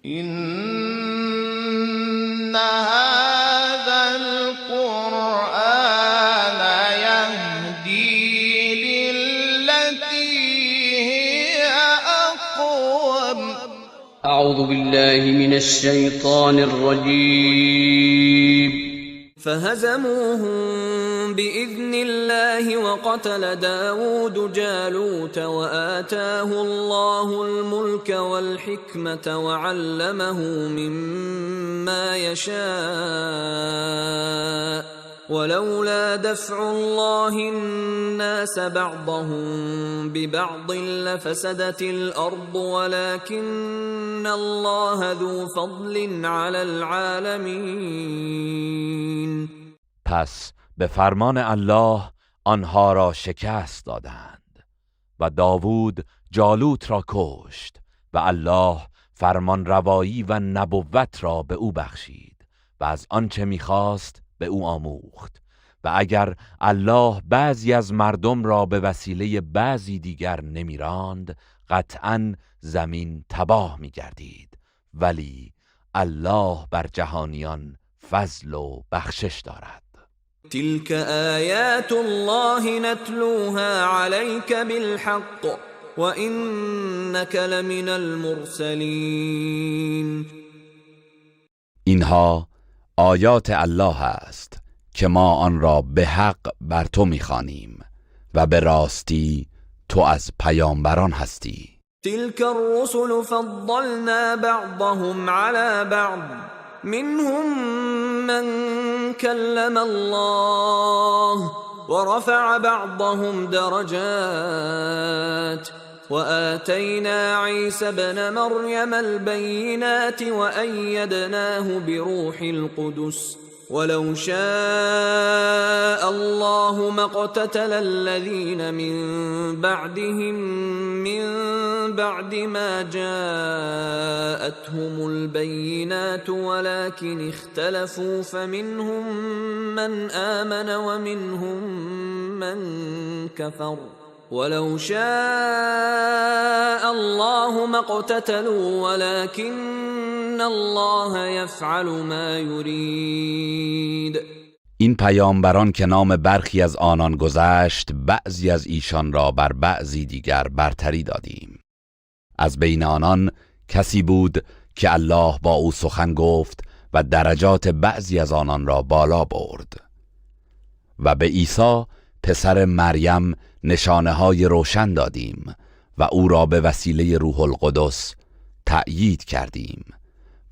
إن هذا القرآن يهدي للتي هي أقوم. أعوذ بالله من الشيطان الرجيم. فهزموهم بإذن الله وقتل داود جالوت وآتاه الله الملك والحكمة وعلمه مما يشاء ولولا دفع الله الناس بعضهم ببعض لفسدت الأرض ولكن الله ذو فضل على العالمين. پس به فرمان الله آنها را شکست دادند و داوود جالوت را کشت و الله فرمان روایی و نبوت را به او بخشید و از آنچه میخواست به او آموخت و اگر الله بعضی از مردم را به وسیله بعضی دیگر نمیراند، قطعا زمین تباه میگردید، ولی الله بر جهانیان فضل و بخشش دارد. تلك آیات الله نتلوها عليك بالحق وإنك لمن المرسلین. اینها آیات الله است که ما آن را به حق بر تو میخوانیم و به راستی تو از پیامبران هستی. تلك الرسل فضلنا بعضهم على بعض منهم من كلم الله ورفع بعضهم درجات وآتينا عيسى ابن مريم البينات وأيدناه بروح القدس ولو شاء الله ما اقتتل الذين من بعدهم من بعد ما جاءتهم البينات ولكن اختلفوا فمنهم من آمن ومنهم من كفر ولو شاء الله ما اقتتلوا ولكن الله يفعل ما يريد. این پیامبران که نام برخی از آنان گذشت، بعضی از ایشان را بر بعضی دیگر برتری دادیم. از بین آنان کسی بود که الله با او سخن گفت و درجات بعضی از آنان را بالا برد و به عیسی پسر مریم نشانه های روشن دادیم و او را به وسیله روح القدس تأیید کردیم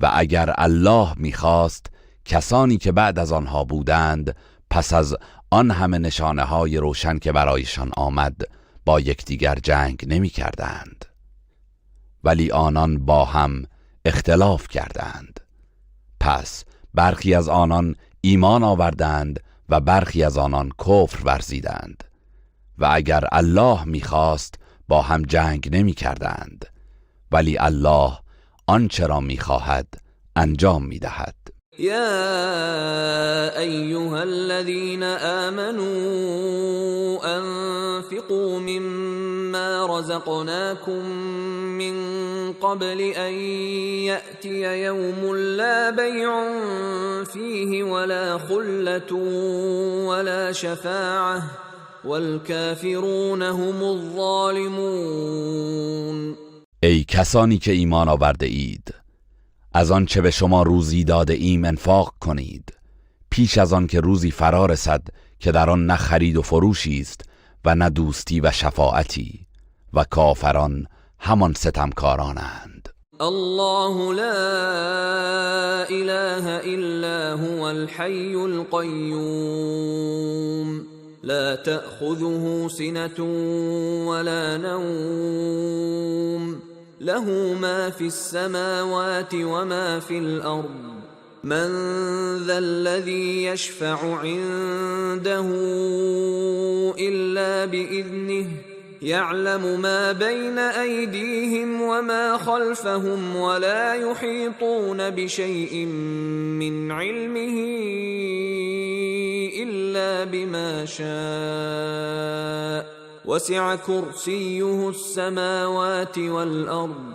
و اگر الله میخواست، کسانی که بعد از آنها بودند، پس از آن همه نشانه های روشن که برایشان آمد، با یکدیگر جنگ نمی کردند، ولی آنان با هم اختلاف کردند. پس برخی از آنان ایمان آوردند و برخی از آنان کفر ورزیدند و اگر الله میخواست با هم جنگ نمی کردند، ولی الله آنچه را میخواهد انجام میدهد. يا أيها الذين آمنوا أنفقوا مما رزقناكم من قبل أن يأتي يوم لا بيع فيه ولا خلة ولا شفاعة والكافرون هم الظالمون. ای کسانی که ایمان آورده اید، از آن چه به شما روزی داده ایم انفاق کنید، پیش از آن که روزی فرا رسد که در آن نه خرید و فروشی است و نه دوستی و شفاعتی و کافران همان ستمکارانند. الله لا إله إلا هو الحي القيوم لا تأخذه سنة ولا نوم له ما في السماوات وما في الأرض من ذا الذي يشفع عنده إلا بإذنه يعلم ما بين أيديهم وما خلفهم ولا يحيطون بشيء من علمه إلا بما شاء وسع كرسيه السماوات والأرض.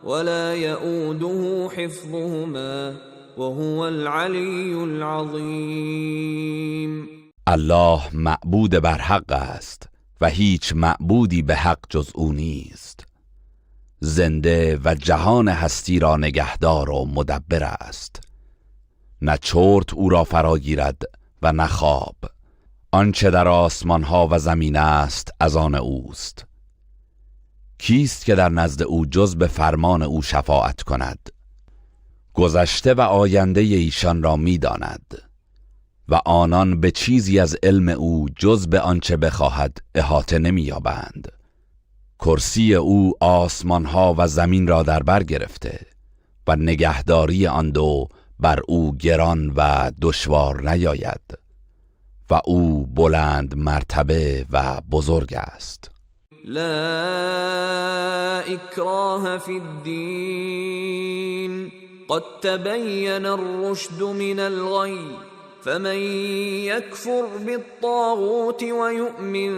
ولا يؤوده حفظهما وهو العلي العظیم. الله معبود برحق است و هیچ معبودی به حق جز او نیست. زنده و جهان هستی را نگهدار و مدبر است. نه چرت او را فرا گیرد و نه خواب. آنچه در آسمان ها و زمین است از آن اوست. کیست که در نزد او جز به فرمان او شفاعت کند؟ گذشته و آینده ایشان را میداند و آنان به چیزی از علم او جز به آنچه بخواهد احاطه نمییابند. کرسی او آسمانها و زمین را در بر گرفته و نگهداری آن دو بر او گران و دشوار نیاید و او بلند مرتبه و بزرگ است. لا اکراه فی الدین قد تبین الرشد من الغی فمن يكفر بالطاغوت ويؤمن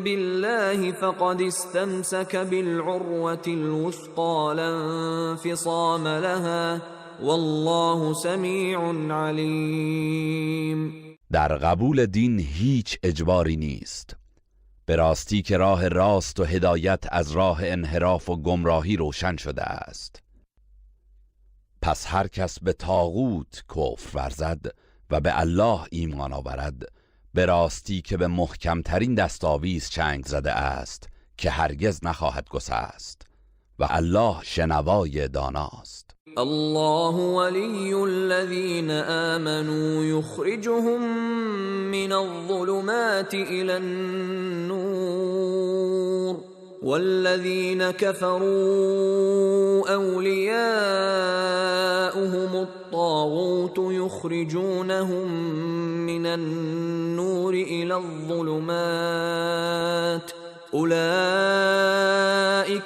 بالله فقد استمسك بالعروة الوثقى لا انفصام لها والله سميع عليم. در قبول دین هیچ اجباری نیست. به راستی که راه راست و هدایت از راه انحراف و گمراهی روشن شده است. پس هر کس به طاغوت کفر ورزد و به الله ایمان آورد، به راستی که به محکمترین دستاویز چنگ زده است که هرگز نخواهد گسست و الله شنوای داناست. الله ولی الذین آمنوا یخرجهم من الظلمات الى النور والذین كفروا اولیاؤهم الطاغوت یخرجونهم من النور الى الظلمات اولئک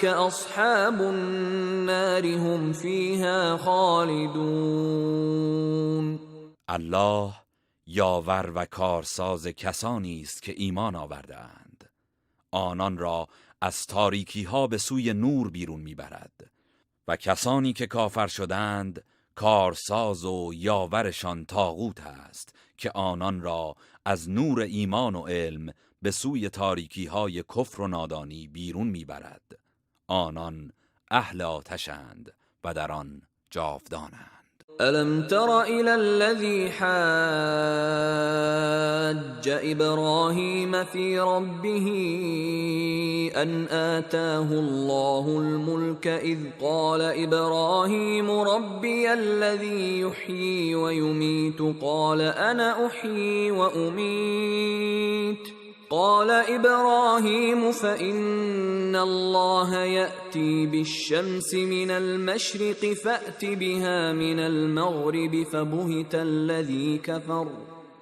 اصحاب النار هم فیها خالدون. الله یاور و کارساز کسانی است که ایمان آورده‌اند. آنان را از تاریکی ها به سوی نور بیرون میبرد و کسانی که کافر شدند کارساز و یاورشان طاغوت است که آنان را از نور ایمان و علم به سوی تاریکی های کفر و نادانی بیرون میبرد. آنان اهل آتشند و در آن جاودانند. ألم تر إلى الذي حاج إبراهيم في ربه أن آتاه الله الملك إذ قال إبراهيم ربي الذي يحيي ويميت قال أنا أحيي وأميت قال إبراهيم فإن الله يأتي بالشمس من المشرق فأت بها من المغرب فبهت الذي كفر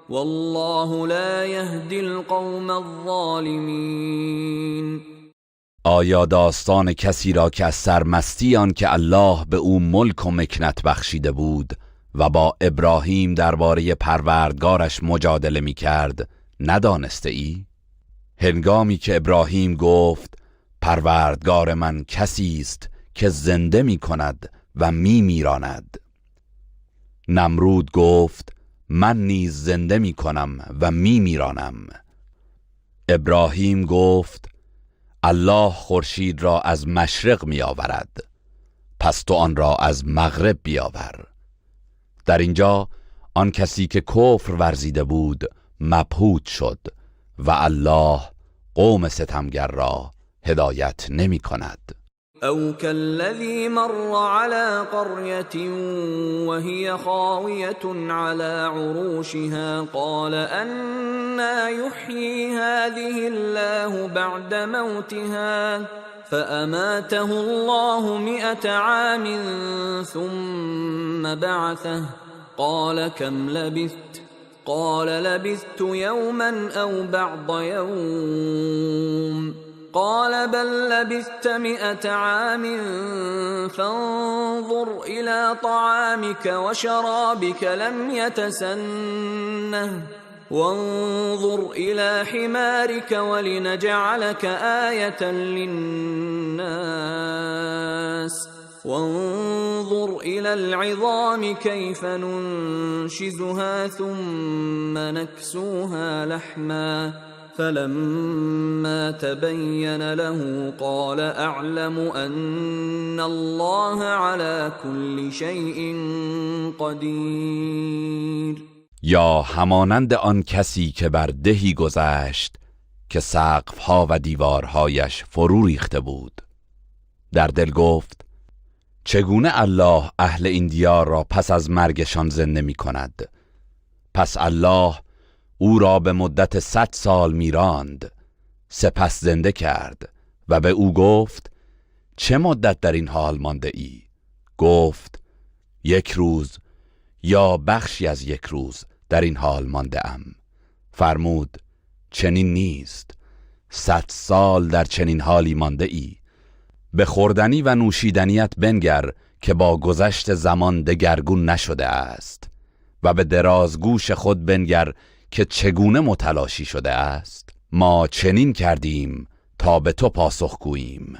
والله لا يهدي القوم الظالمين. آیا داستان کسی را که از سرمستی آن که الله به او ملک و مکنت بخشیده بود و با ابراهیم درباره پروردگارش مجادله می کرد ندانسته ای؟ هنگامی که ابراهیم گفت پروردگار من کسی است که زنده می کند و می میراند. نمرود گفت من نیز زنده می کنم و می میرانم. ابراهیم گفت الله خورشید را از مشرق می آورد، پس تو آن را از مغرب بیاور. در اینجا آن کسی که کفر ورزیده بود مبهوت شد و الله قوم ستمگر را هدایت نمی کند. او كالذي مر على قرية وهي خاوية على عروشها قال أنى يحيي هذه الله بعد موتها فأماته الله 100 عام ثم بعثه قال كم لبثت قال لبثت يوما أو بعض يوم قال بل لبثت 100 عام فانظر إلى طعامك وشرابك لم يتسنه وانظر إلى حمارك ولنجعلك آية للناس وانظر إلى العظام كيف ننشزها ثم نكسوها لحما فلما تبين له قال أعلم أن الله على كل شيء قدیر. یا همانند آن کسی که بر دهی گذشت که سقفها و دیوارهایش فرو ریخته بود، در دل گفت چگونه الله اهل این دیار را پس از مرگشان زنده می کند؟ پس الله او را به مدت 100 سال میراند، سپس زنده کرد و به او گفت چه مدت در این حال مانده ای؟ گفت یک روز یا بخشی از یک روز در این حال مانده ام. فرمود چنین نیست، 100 سال در چنین حالی مانده ای. به خوردنی و نوشیدنیت بنگر که با گذشت زمان دگرگون نشده است، و به درازگوش خود بنگر که چگونه متلاشی شده است. ما چنین کردیم تا به تو پاسخ گوییم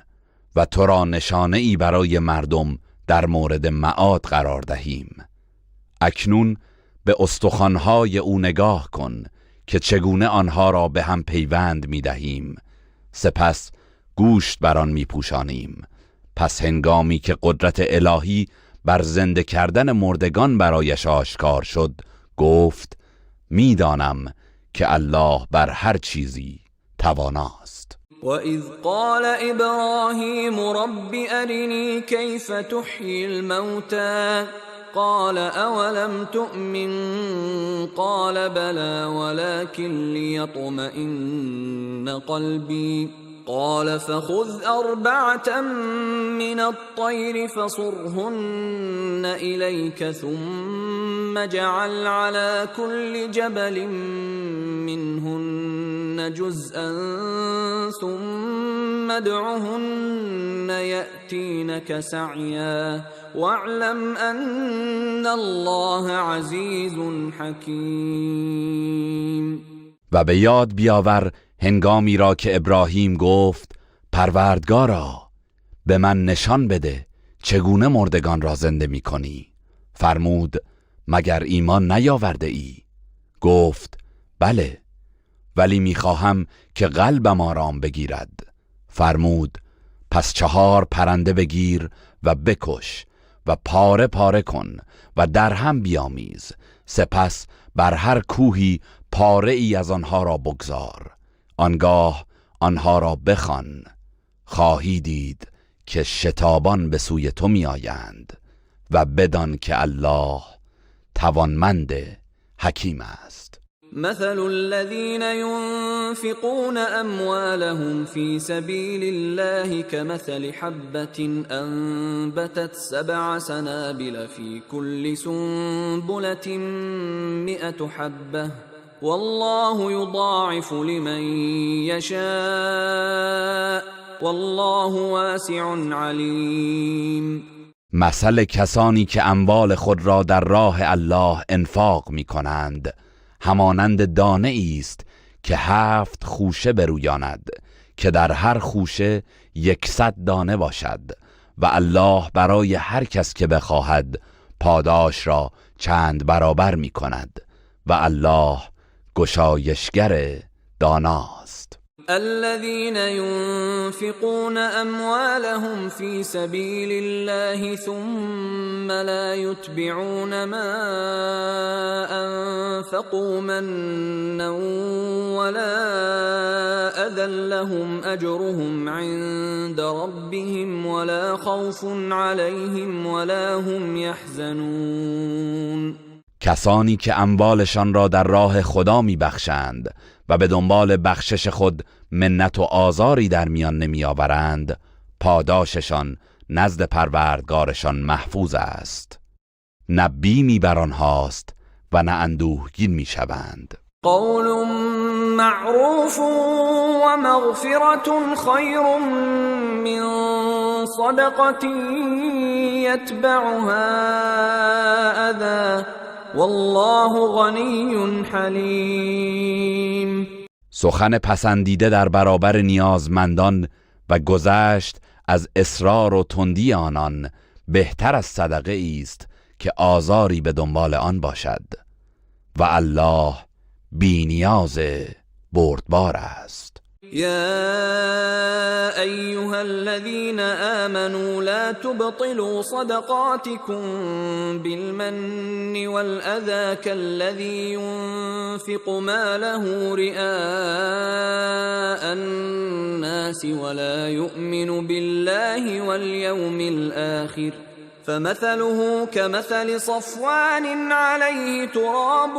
و تو را نشانه ای برای مردم در مورد معاد قرار دهیم. اکنون به استخوانهای او نگاه کن که چگونه آنها را به هم پیوند می دهیم، سپس گوشت بر آن می پوشانیم. پس هنگامی که قدرت الهی بر زنده کردن مردگان برایش آشکار شد، گفت میدانم که الله بر هر چیزی تواناست. وَإِذْ قَالَ إِبْرَاهِيمُ رَبِّ أَرِنِي كَيْفَ تُحْيِي الْمَوْتَى قَالَ أَوَلَمْ تُؤْمِنْ قَالَ بَلَى وَلَكِنْ لِيَطْمَئِنَّ قَلْبِي قال فخذ 4 من الطير فصرهن إليك ثم اجعل على كل جبل منهن جزءا ثم ادعهن يأتينك سعيا واعلم أن الله عزيز حكيم. و به یاد بیاور هنگامی را که ابراهیم گفت پروردگارا به من نشان بده چگونه مردگان را زنده می کنی؟ فرمود مگر ایمان نیاورده ای؟ گفت بله، ولی میخواهم که قلبم آرام بگیرد. فرمود پس 4 پرنده بگیر و بکش و پاره پاره کن و در هم بیامیز، سپس بر هر کوهی پاره ای از آنها را بگذار، آنگاه آنها را بخوان، خواهی دید که شتابان به سوی تو می آیند و بدان که الله توانمند حکیم است. مثل الذين ينفقون أموالهم في سبيل الله كمثل حبة أنبتت 7 سنابل في كل سنبلة 100 حبة والله يضاعف لمن يشاء والله واسع علیم. مثل کسانی که اموال خود را در راه الله انفاق می کنند همانند دانه است که 7 خوشه برویاند که در هر خوشه 100 دانه باشد و الله برای هر کس که بخواهد پاداش را چند برابر می کند و الله گشایشگر داناست. الذين ينفقون أموالهم في سبيل الله ثم لا يتبعون ما أنفقوا منا ولا أذى لهم أجرهم عند ربهم ولا خوف عليهم ولا هم يحزنون. کسانی که اموالشان را در راه خدا میبخشند و به دنبال بخشش خود منت و آزاری در میان نمیآورند، پاداششان نزد پروردگارشان محفوظ است. نه بیمی بر آنهاست و نه اندوهگین میشوند. قول معروف و مغفرة خیر من صدقة یتبعها اذی والله غنی حلیم. سخن پسندیده در برابر نیازمندان و گذشت از اصرار و تندی آنان بهتر از صدقه است که آزاری به دنبال آن باشد و الله بینیاز بردبار است. يا أيها الذين آمنوا لا تبطلوا صدقاتكم بالمن والأذى كالذي ينفق ماله رئاء الناس ولا يؤمن بالله واليوم الآخر فمثله كمثل صفوان عليه تراب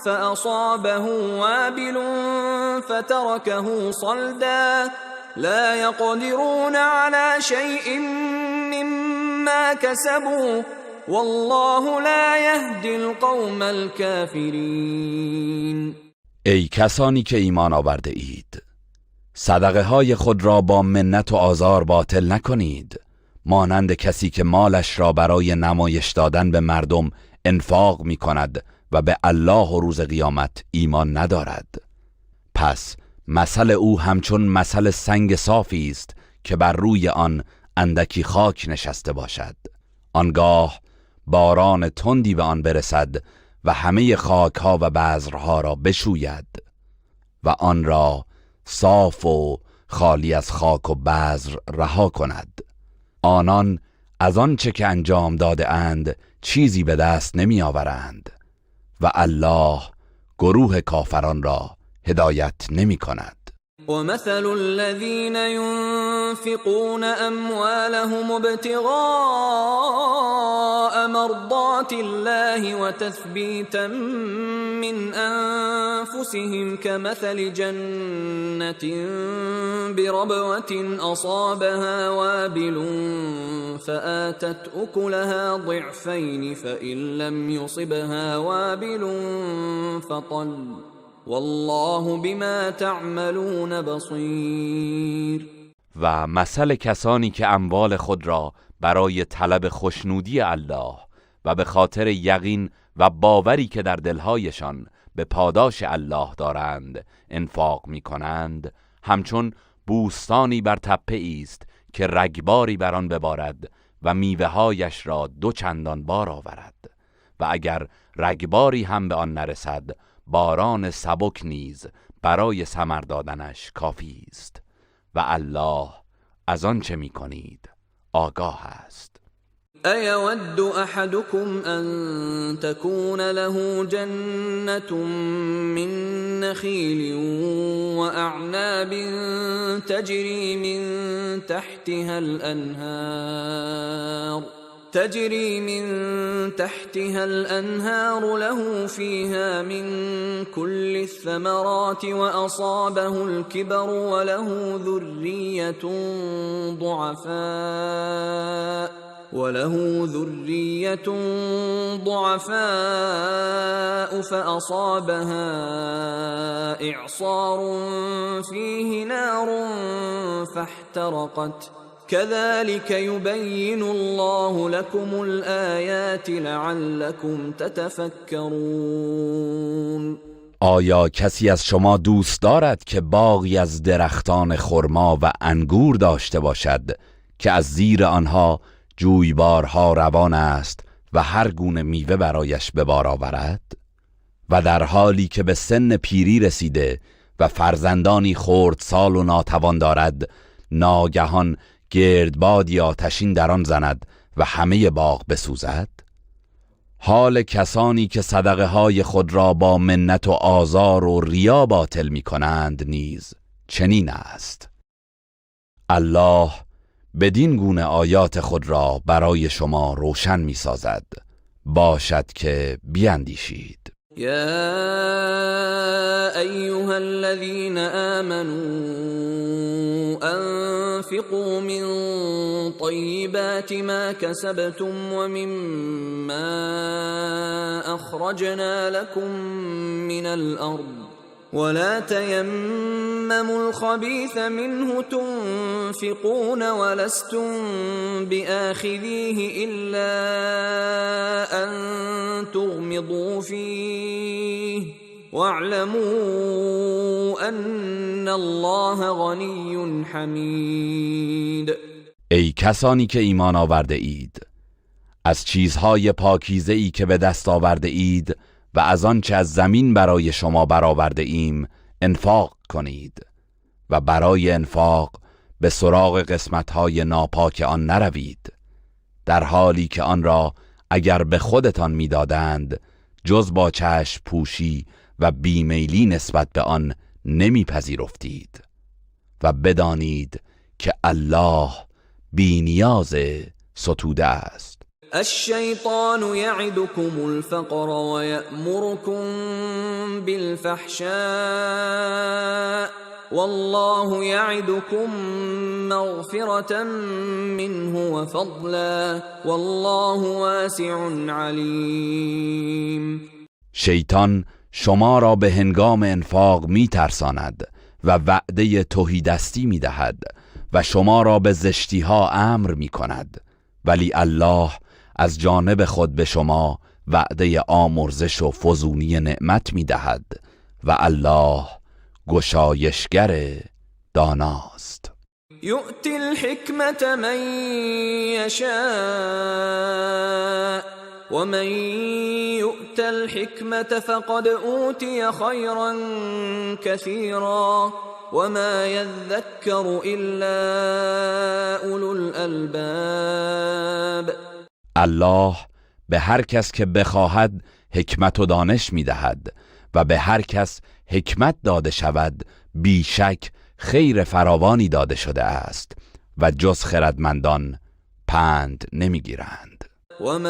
فأصابه وابل فتركه صلدا لا يقدرون على شيء مما كسبوا والله لا يهدي القوم الكافرين. ای کسانی که ایمان آورده اید، صدقه های خود را با منت و آزار باطل نکنید، مانند کسی که مالش را برای نمایش دادن به مردم انفاق می کند و به الله و روز قیامت ایمان ندارد. پس مثل او همچون مثل سنگ صافی است که بر روی آن اندکی خاک نشسته باشد. آنگاه باران تندی به آن برسد و همه خاکها و بذرها را بشوید و آن را صاف و خالی از خاک و بذر رها کند. آنان از آنچه که انجام داده اند چیزی به دست نمی آورند و الله گروه کافران را هدایت نمی کند. ومثل الذين ينفقون أموالهم ابتغاء مرضات الله وتثبيتا من أنفسهم كمثل جنة بربوة أصابها وابل فآتت أكلها ضعفين فإن لم يصبها وابل فطل والله بما تعملون بصیر. و مثل کسانی که اموال خود را برای طلب خوشنودی الله و به خاطر یقین و باوری که در دلهایشان به پاداش الله دارند انفاق می کنند، همچون بوستانی بر تپه است که رگباری بر آن ببارد و میوههایش را دو چندان بار آورد و اگر رگباری هم به آن نرسد، باران سبک نیز برای ثمر دادنش کافی است و الله از آنچه میکنید آگاه است. أيود أحدكم أن تكون له جنة من نخيل وأعناب تجري من تحتها الأنهار له فيها من كل الثمرات وأصابه الكبر وله ذرية ضعفاء فأصابها إعصار فيه نار فاحترقت كذلك يبين الله لكم الآيات لعلكم تتفكرون. آیا کسی از شما دوست دارد که باغی از درختان خرما و انگور داشته باشد که از زیر آنها جویبارها روان است و هر گونه میوه برایش به بار آورد و در حالی که به سن پیری رسیده و فرزندانی خردسال و ناتوان دارد، ناگهان گردبادی آتشین در آن زند و همه باغ بسوزد؟ حال کسانی که صدقه های خود را با منت و آزار و ریا باطل می کنند نیز چنین است. الله بدین گونه آیات خود را برای شما روشن می سازد، باشد که بیندیشید. يا أيها الذين آمنوا أنفقوا من طيبات ما كسبتم ومما أخرجنا لكم من الأرض ولا تيمموا الخبيث منه تنفقون ولستم بآخذيه إلا أن تغمضوا فيه واعلموا أن الله غني حمید. ای کسانی که ایمان آورده اید، از چیزهای پاکیزه ای که به دست آورده اید و از آنچه از زمین برای شما برآورده ایم انفاق کنید و برای انفاق به سراغ قسمتهای ناپاک آن نروید، در حالی که آن را اگر به خودتان میدادند جز با چشم پوشی و بیمیلی نسبت به آن نمیپذیرفتید و بدانید که الله بینیاز ستوده است. الشیطان یعدکم الفقر ویأمرکم بالفحشاء والله یعدکم مغفرة منه وفضلا والله واسع علیم. شیطان شما را به هنگام انفاق میترساند و وعده تهیدستی میدهد و شما را به زشتیها امر میکند، ولی الله از جانب خود به شما وعده آمرزش و فزونی نعمت میدهد و الله گشایشگر داناست. یؤتی الحکمة من یشاء ومن یؤت الحکمة فقد اوتی خیرا کثیرا وما یذکر الا اولو الالباب. الله به هر کس که بخواهد حکمت و دانش میدهد و به هر کس حکمت داده شود بیشک خیر فراوانی داده شده است و جز خردمندان پند نمیگیرند. وما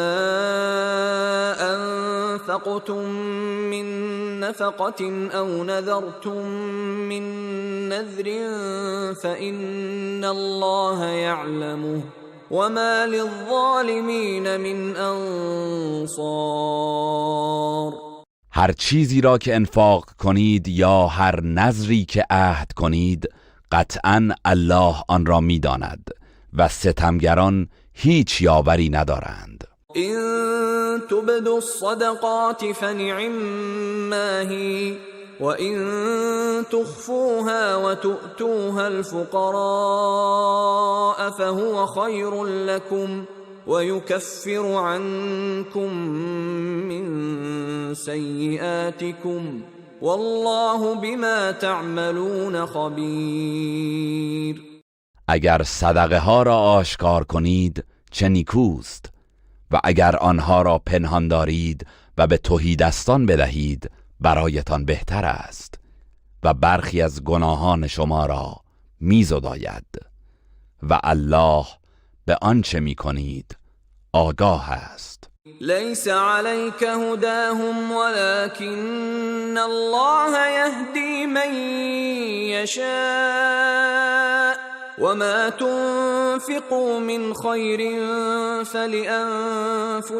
انفقتم من نفقة او نذرتم من نذر فإن الله يعلمه وما للظالمین من انصار. هر چیزی را که انفاق کنید یا هر نذری که عهد کنید قطعا الله آن را میداند و ستمگران هیچ یاوری ندارند. این تبدوا الصدقات فنعما هی وإن تخفوها وتؤتوها الفقراء فهو خير لكم ويكفر عنكم من سيئاتكم والله بما تعملون خبیر. اگر صدقه ها را آشکار کنید چه نیکوست، و اگر آنها را پنهان دارید و به تهیدستان بدهید برایتان بهتر است و برخی از گناهان شما را میزداید و الله به آنچه میکنید آگاه است. لیس علیک هداهم ولكن الله یهدی من یشاء وما تنفقوا من خیر فلأنفسکم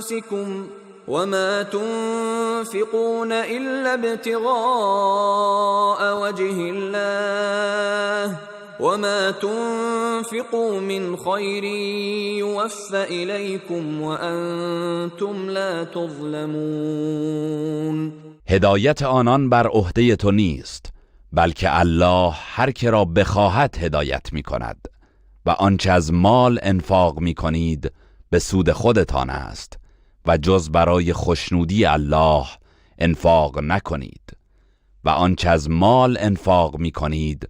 وما تنفقون إلا ابتغاء وجه الله وما تنفقوا من خير يوف إليكم وأنتم لا تظلمون. هدایت آنان بر عهده تو نیست، بلکه الله هر که را بخواهد هدایت می کند و آنچه از مال انفاق می کنید به سود خودتان است و جز برای خوشنودی الله انفاق نکنید و آنچه از مال انفاق می کنید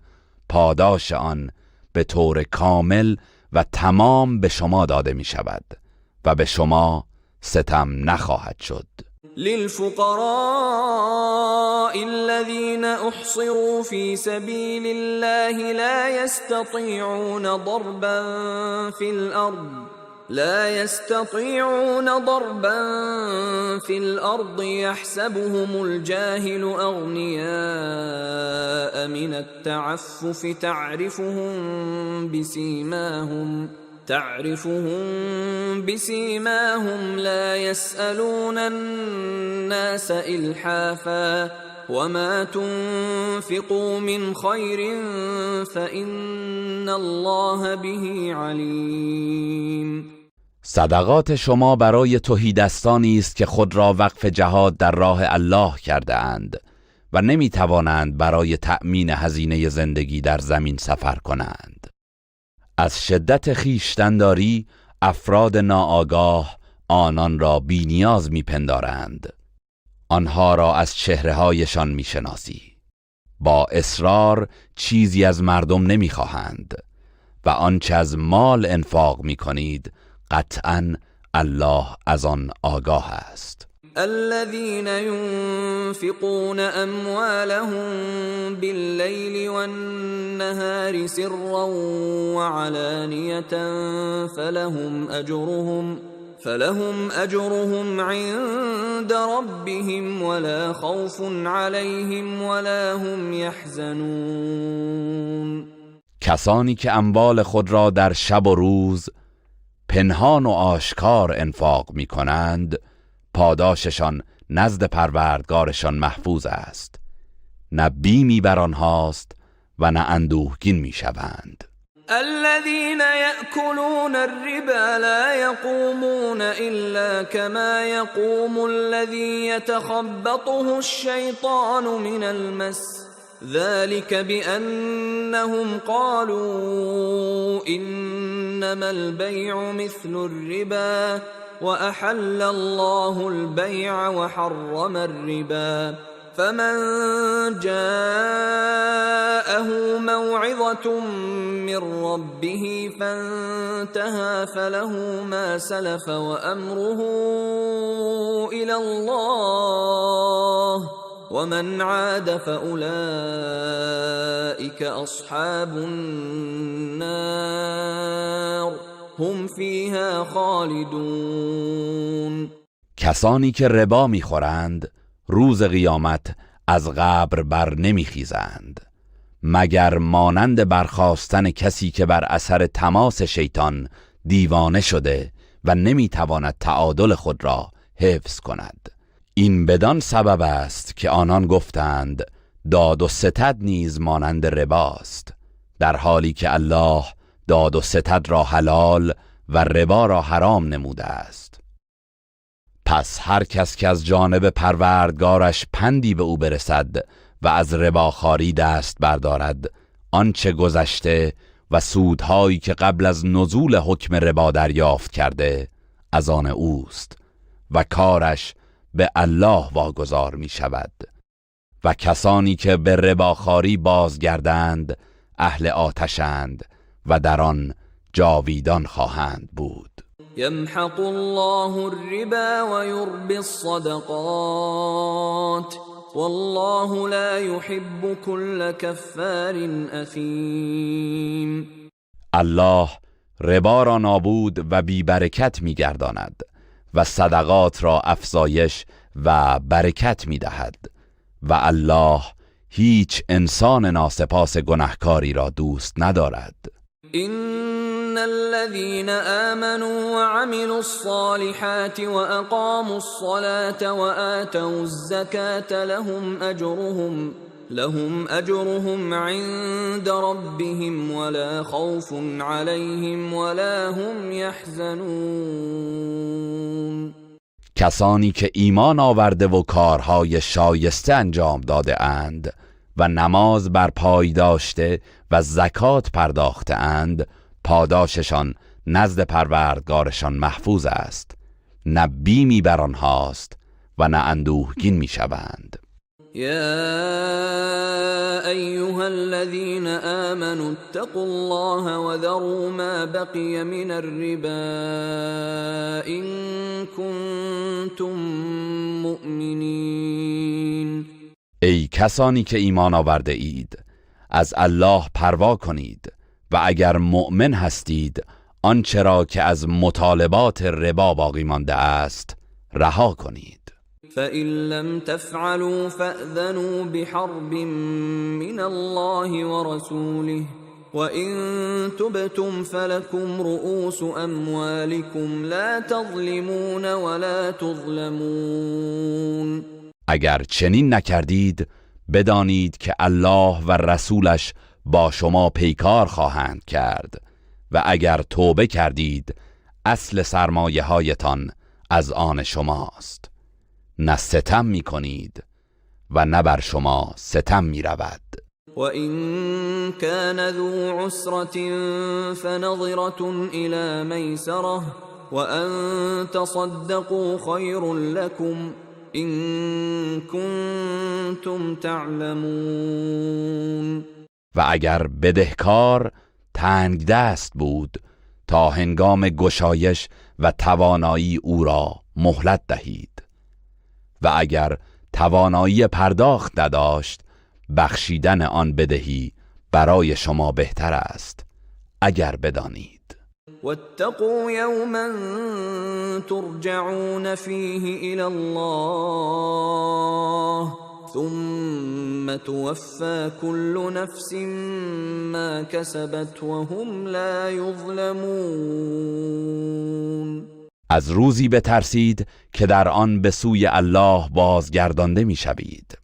پاداش آن به طور کامل و تمام به شما داده می شود و به شما ستم نخواهد شد. للفقراء الذين احصروا في سبيل الله لا يستطيعون ضربا في الأرض يحسبهم الجاهل أغنياء من التعفف تعرفهم بسيماهم لا يسألون الناس إلحافا وما تنفقوا من خير فإن الله به علیم. صدقات شما برای تهیدستانی است که خود را وقف جهاد در راه الله کرده اند و نمی توانند برای تأمین هزینه زندگی در زمین سفر کنند. از شدت خویشتنداری افراد ناآگاه آنان را بینیاز میپندارند. آنها را از چهرههایشان میشناسی. با اصرار چیزی از مردم نمیخواهند و آنچه از مال انفاق میکنید قطعا الله از آن آگاه است. الذين ينفقون أموالهم بالليل والنهار سرا وعلانية فلهم أجرهم عند ربهم ولا خوف عليهم ولا هم يحزنون. کسانی که اموال خود را در شب و روز پنهان و آشکار انفاق می کنند، پاداششان نزد پروردگارشان محفوظ است. نه بیمی بر آنهاست و نه اندوهگین میشوند. الذين يأكلون الربا لا يقومون إلا كما يقوم الذي يتخبطه الشيطان من المس ذلك بأنهم قالوا إنما البيع مثل الربا وأحل الله البيع وحرم الربا فمن جاءه موعظة من ربه فانتهى فله ما سلف وأمره إلى الله ومن عاد فأولئك أصحاب النار هم فيها خالدون. کسانی که ربا میخورند روز قیامت از قبر بر نمیخیزند، مگر مانند برخاستن کسی که بر اثر تماس شیطان دیوانه شده و نمیتواند تعادل خود را حفظ کند. این بدان سبب است که آنان گفتند داد و ستد نیز مانند رباست، در حالی که الله داد و ستد را حلال و ربا را حرام نموده است. پس هر کس که از جانب پروردگارش پندی به او برسد و از رباخواری دست بردارد، آنچه گذشته و سودهایی که قبل از نزول حکم ربا دریافت کرده از آن اوست و کارش به الله واگذار می شود. و کسانی که به رباخواری بازگردند اهل آتشند و در آن جاویدان خواهند بود. يمحق الله الربا ويربي الصدقات والله لا يحب كل كفار أثيم. الله ربا را نابود و بی برکت می گرداند و صدقات را افزایش و برکت می دهد و الله هیچ انسان ناسپاس گنهکاری را دوست ندارد. إن الذين آمنوا وعملوا الصالحات وأقاموا الصلاة وآتوا الزكاة لهم أجرهم عند ربهم ولا خوف عليهم ولا هم يحزنون. کسانی که ایمان آورده و کارهای شایسته انجام داده اند و نماز بر پای داشته و زکات پرداخته اند، پاداششان نزد پروردگارشان محفوظ است. نه بیمی بر آنهاست و نه اندوهگین میشوند. يا أيها الذين آمنوا اتقوا الله وذروا ما بقي من الربا إن كنتم مؤمنين. ای کسانی که ایمان آورده اید، از الله پروا کنید و اگر مؤمن هستید آنچه را که از مطالبات ربا باقی مانده است رها کنید. فإن لم تفعلوا فأذنوا بحرب من الله ورسوله وإن تبتم فلكم رؤوس أموالكم لا تظلمون ولا تظلمون. اگر چنین نکردید بدانید که الله و رسولش با شما پیکار خواهند کرد و اگر توبه کردید اصل سرمایه هایتان از آن شماست. نه ستم می کنید و نه بر شما ستم می رود. وإن كان ذو عسرة فنظرة إلى ميسرة وأن تصدقوا خير لكم إن كنتم تعلمون. و اگر بدهکار تنگ دست بود تا هنگام گشایش و توانایی او را مهلت دهید، و اگر توانایی پرداخت نداشت بخشیدن آن بدهی برای شما بهتر است اگر بدانید. واتقوا يوما ترجعون فيه إلى الله ثم توفى كل نفس ما كسبت وهم لا يظلمون. از روزی بترسید که در آن به سوی الله بازگردانده میشوید،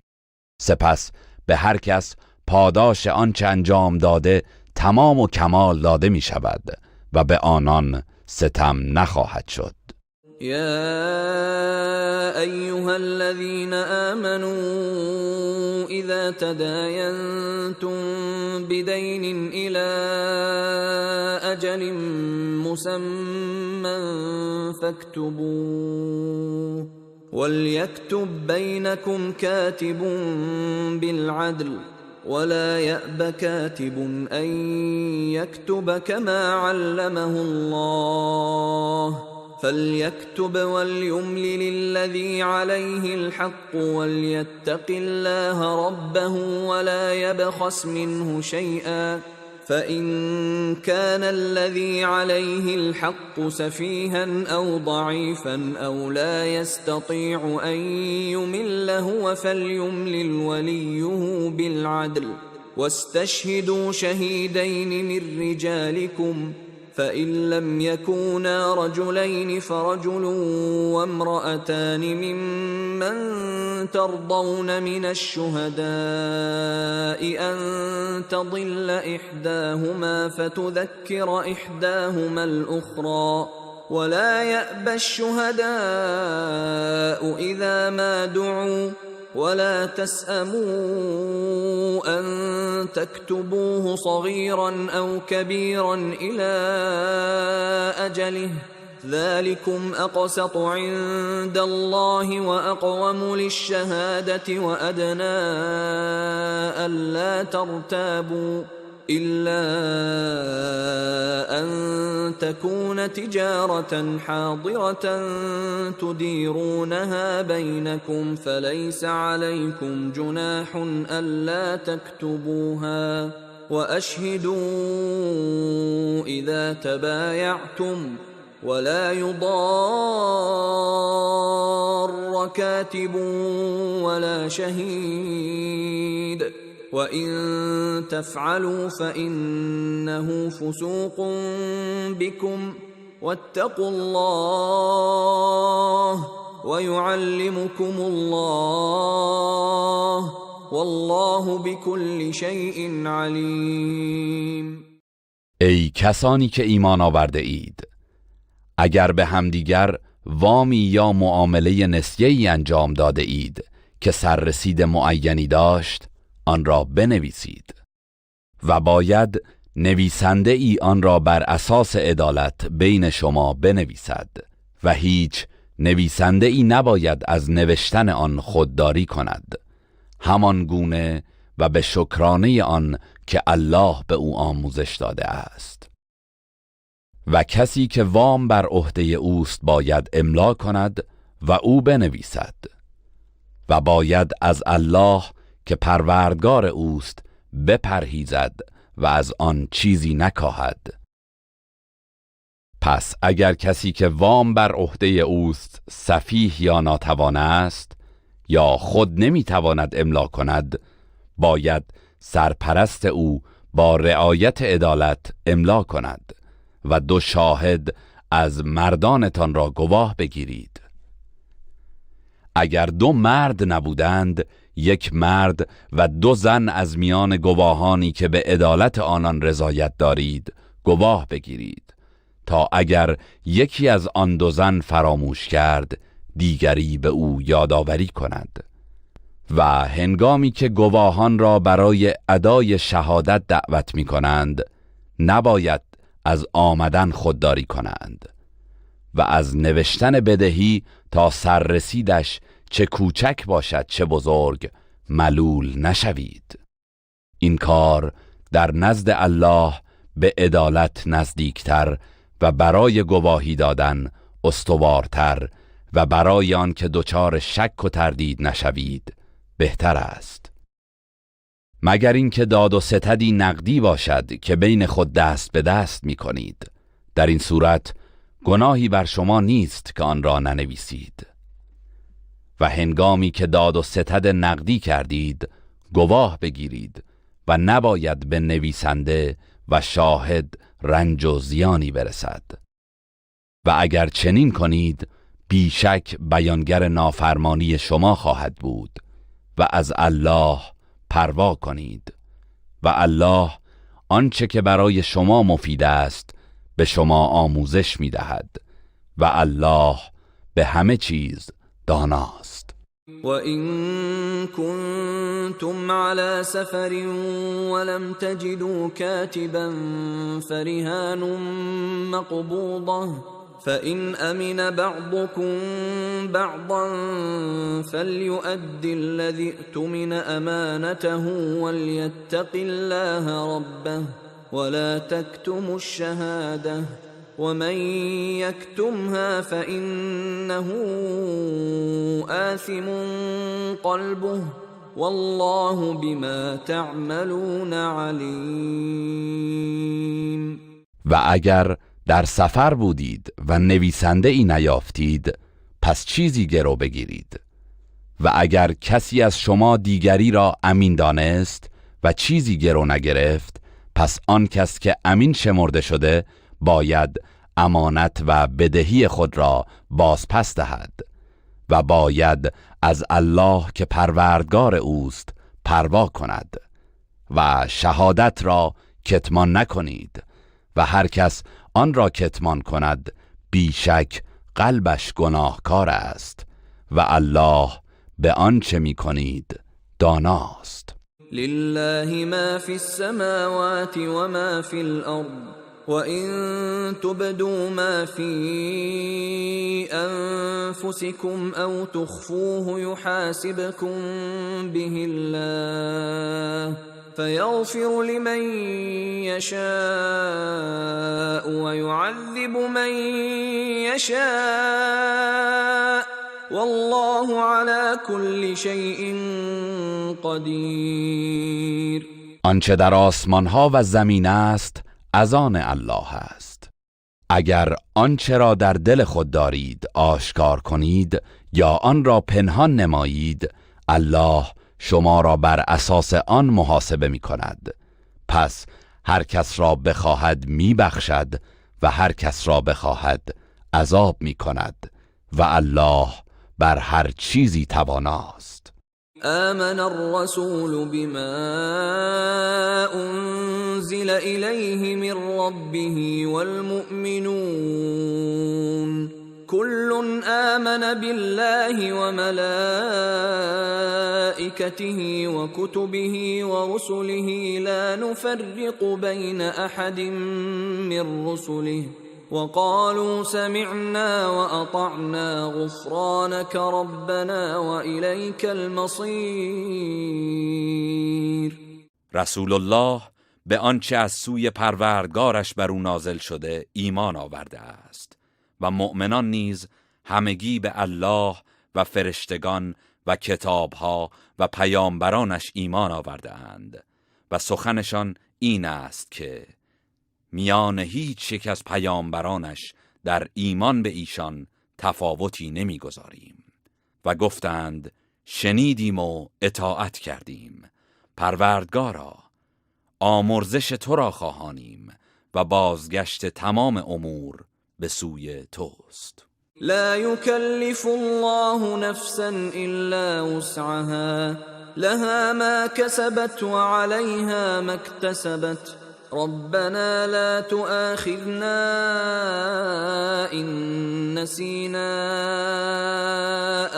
سپس به هر کس پاداش آنچه انجام داده تمام و کمال داده می شود و به آنان ستم نخواهد شد. يا أيها الذين آمنوا إذا تداينتم بدين إلى أجل مسمى فاكتبوه وليكتب بينكم كاتب بالعدل ولا يأب كاتب أن يكتب كما علمه الله فليكتب وليملل الذي عليه الحق وليتق الله ربه ولا يبخس منه شيئا فإن كان الذي عليه الحق سفيها أو ضعيفا أو لا يستطيع أن يمل هو فليملل وليه بالعدل واستشهدوا شهيدين من رجالكم فإن لم يكونا رجلين فرجل وامرأتان ممن ترضون من الشهداء أن تضل إحداهما فتذكر إحداهما الأخرى ولا يأب الشهداء إذا ما دعوا ولا تسأموا أن تكتبوه صغيرا أو كبيرا إلى أجله ذلكم أقسط عند الله وأقوم للشهادة وأدنى ألا ترتابوا إلا أن تكون تجارة حاضرة تديرونها بينكم فليس عليكم جناح ألا تكتبوها وأشهدوا إذا تبايعتم ولا يضار كاتب ولا شهيد وإن تفعلوا فإنه فسوق بكم واتقوا الله ويعلمكم الله والله بكل شيء علیم. ای کسانی که ایمان آورده اید، اگر به همدیگر وامی یا معامله نسیه‌ای انجام داده اید که سررسید معینی داشت، آن را بنویسید و باید نویسنده ای آن را بر اساس عدالت بین شما بنویسد و هیچ نویسنده ای نباید از نوشتن آن خودداری کند، همان گونه و به شکرانه آن که الله به او آموزش داده است. و کسی که وام بر عهده اوست باید املا کند و او بنویسد و باید از الله که پروردگار اوست بپرهیزد و از آن چیزی نکاهد. پس اگر کسی که وام بر عهده اوست سفیه یا ناتوان است یا خود نمیتواند املا کند، باید سرپرست او با رعایت عدالت املا کند و دو شاهد از مردانتان را گواه بگیرید. اگر دو مرد نبودند، یک مرد و دو زن از میان گواهانی که به عدالت آنان رضایت دارید گواه بگیرید، تا اگر یکی از آن دو زن فراموش کرد دیگری به او یادآوری کند. و هنگامی که گواهان را برای ادای شهادت دعوت می کنند، نباید از آمدن خودداری کنند و از نوشتن بدهی تا سررسیدش چه کوچک باشد چه بزرگ ملول نشوید. این کار در نزد الله به عدالت نزدیکتر و برای گواهی دادن استوارتر و برای آن که دچار شک و تردید نشوید بهتر است. مگر اینکه داد و ستدی نقدی باشد که بین خود دست به دست می کنید. در این صورت گناهی بر شما نیست که آن را ننویسید. و هنگامی که داد و ستد نقدی کردید گواه بگیرید و نباید به نویسنده و شاهد رنج و زیانی برسد. و اگر چنین کنید بیشک بیانگر نافرمانی شما خواهد بود و از الله پروا کنید و الله آنچه که برای شما مفید است به شما آموزش می دهد و الله به همه چیز داناست. وَإِن كُنتُمْ عَلَى سَفَرٍ وَلَمْ تَجِدُوا كَاتِبًا فَرِهَانٌ مَّقْبُوضَةٌ فَإِنْ أَمِنَ بَعْضُكُمْ بَعْضًا فَلْيُؤَدِّ الَّذِي اؤْتُمِنَ أَمَانَتَهُ وَلْيَتَّقِ اللَّهَ رَبَّهُ وَلَا تَكْتُمُوا الشَّهَادَةَ وَمَنْ يَكْتُمْهَا فَإِنَّهُ آثِمٌ قَلْبُهُ وَاللَّهُ بِمَا تَعْمَلُونَ عَلِيمٌ. و اگر در سفر بودید و نویسنده ای نیافتید پس چیزی گرو بگیرید. و اگر کسی از شما دیگری را امین دانست و چیزی گرو نگرفت پس آن کس که امین شمرده شده باید امانت و بدهی خود را باز پس دهد و باید از الله که پروردگار اوست پروا کند و شهادت را کتمان نکنید و هر کس آن را کتمان کند بیشک قلبش گناهکار است و الله به آنچه می کنید داناست. لله ما فی السماوات و ما فی الارض وَإِن تُبْدُوا مَا فِي أَنفُسِكُمْ أَوْ تُخْفُوهُ يُحَاسِبْكُم بِهِ اللَّهُ فَيَغْفِرُ لِمَن يَشَاءُ وَيُعَذِّبُ مَن يَشَاءُ وَاللَّهُ عَلَى كُلِّ شَيْءٍ قَدِيرٌ. آنچه در آسمانها و زمین است از آن الله است. اگر آنچه را در دل خود دارید آشکار کنید یا آن را پنهان نمایید الله شما را بر اساس آن محاسبه می کند. پس هر کس را بخواهد می بخشد و هر کس را بخواهد عذاب می کند و الله بر هر چیزی تواناست. آمن الرسول بما أنزل إليه من ربه والمؤمنون كل آمن بالله وملائكته وكتبه ورسله لا نفرق بين أحد من رسله وقالوا سمعنا وأطعنا غفرانك ربنا وإليك المصير. رسول الله به آنچه از سوی پروردگارش بر او نازل شده ایمان آورده است و مؤمنان نیز همگی به الله و فرشتگان و کتابها و پیامبرانش ایمان آورده اند و سخنشان این است که میان هیچ یک از پیامبرانش در ایمان به ایشان تفاوتی نمیگذاریم. و گفتند شنیدیم و اطاعت کردیم، پروردگارا آمرزش تو را خواهانیم و بازگشت تمام امور به سوی توست. لا يكلف الله نفسا الا وسعها لها ما كسبت وعليها ما اكتسبت ربنا لا تؤاخذنا إن نسينا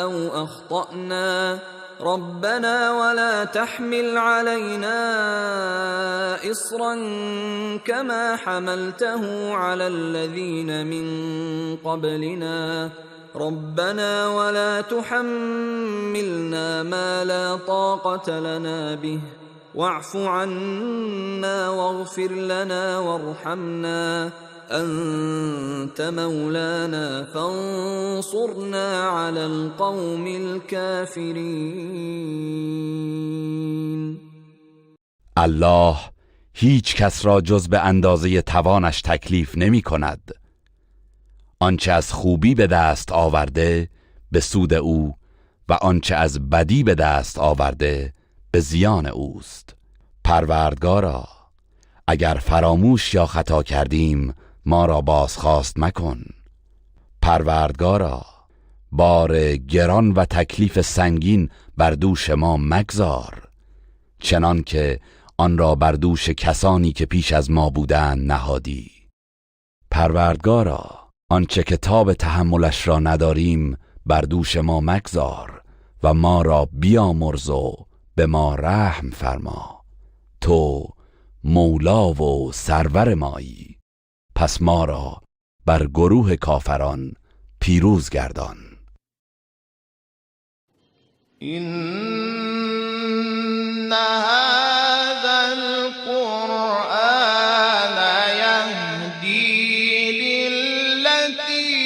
أو أخطأنا ربنا ولا تحمل علينا إصرا كما حملته على الذين من قبلنا. ربنا ولا تحملنا ما لا طاقة لنا به، واعف عنا واغفر لنا وارحمنا، أنت مولانا فانصرنا على القوم الكافرين. الله هیچ کس را جز به اندازه توانش تکلیف نمی کند. آنچه از خوبی به دست آورده به سود او و آنچه از بدی به دست آورده به زیان اوست. پروردگارا، اگر فراموش یا خطا کردیم ما را بازخواست مکن. پروردگارا، بار گران و تکلیف سنگین بر دوش ما مگذار، چنان که آن را بر دوش کسانی که پیش از ما بودند نهادی. پروردگارا، آنچه که تاب تحملش را نداریم بر دوش ما مگذار و ما را بیامرز و به ما رحم فرما. تو مولا و سرور مایی، پس ما را بر گروه کافران پیروز گردان. إن هذا القرآن يهدي للتي